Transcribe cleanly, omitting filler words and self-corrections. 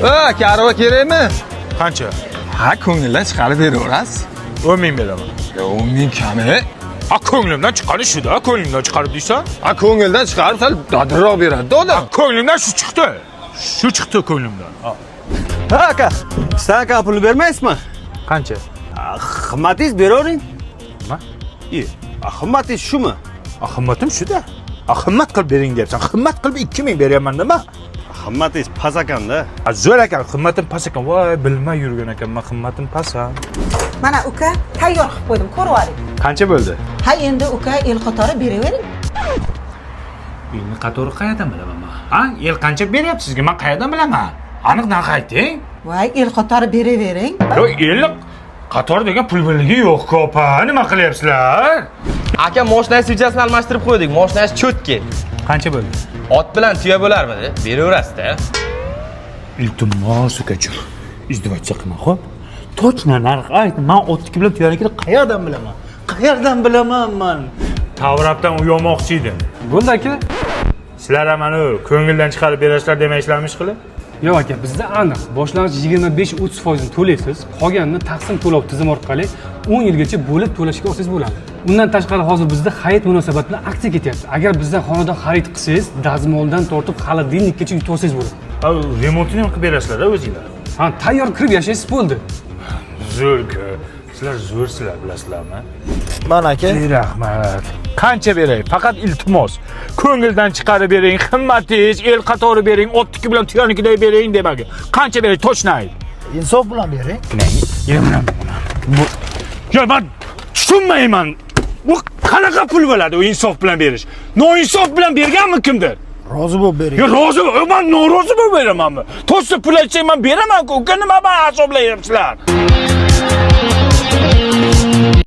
Ha, корова kerakmi? Qancha? Ha, ko'ngildan chiqarib beraverasiz. 10 ming beraman. Yo, 10 ming kam. Ha, ko'nglimdan chiqqani shu-da, ko'nglimdan chiqarib deysan. Ha, ko'ngildan chiqarib sal dadilroq beradi odam. Ko'nglimdan shu chiqdi. Shu chiqdi ko'nglimdan. Ha. Ha aka, stanka pul bermaysizmi? Qancha? Qimmatingiz beravering. Nima? E, qimmatingiz shumi? Ha, qimmatim shu-da. Ha, qimmat qilib bering deyapsan. Qimmat qilib 2 ming beryapman nima? Qimmatingiz past ekanda. Ha, zo'r ekan, qimmatim past ekan. Voy, bilmay yurgan ekanman, qimmatim past ha. Mana uka, tayyor qilib qo'ydim, ko'rib oling. Qancha bo'ldi? Ha, endi uka, el qatori beravering. Elni qatori qayerdan bilaman man? Ha, el qancha beryapti sizga? Men qayerdan bilaman? Aniq narx ayting. Voy, el qatori beravering. Yo'q, elni qator degan pul birligi yo'q-ku, opa. Nima qilyapsizlar? Aka, moshinani свеча sini almashtirib qo'ydik. Moshinasi чётко. Qancha bo'ldi? Ot bilan tuya bo'larmidi? Beraverasiz-da. Iltimos, ukajon. Издеваться qilma, xo'p? Точно narx ayt. Men otniki bilan tuyanikini qayerdan bilaman? Qayerdan bilaman man? Tavrabdan uy olmoqchi edim. Bo'ldi, aka. Sizlar ham mana ko'ngildan chiqarib berasizlar demaysizlarmi ish qilib? Yo'q aka, bizda aniq boshlang'ich 25-30 foizini to'laysiz, qolganini taqsim to'lov tizimi orqali 10 yilgacha bo'lib to'lashga olsangiz bo'ladi. Undan tashqari, hozir bizda hayit munosabati bilan aksiya ketyapti. Agar bizdan xonadon xarid qilsangiz, dazmoldan tortib холодильник kacha yutib olsangiz bo'ladi. Ha, remontini ham qilib berasizlar o'zinglar. Ha, tayyor kirib yashaysiz, bo'ldi. Zo'r-ku. Sizlar zo'rsizlar, bilasizlarmi? Mana aka. Rahmat. Qancha beray? Faqat iltimos. Ko'ngildan chiqarib bering, qimmatingiz, el qatori bering, otniki bilan tuyanikiday bering demagi. Qancha beray? Точно ayt. Insof bilan bering. Bu Ya men tushunmayman. Bu qanaqa pul bo'ladi u insof bilan berish? Noinsof bilan berganmi kimdir? Rozi bo'lib bering. Yo, rozi, man norozi bo'lib beramanmi? To'sa pul aytsang, man beraman-ku. Uka, nima man asoblayapsizlar?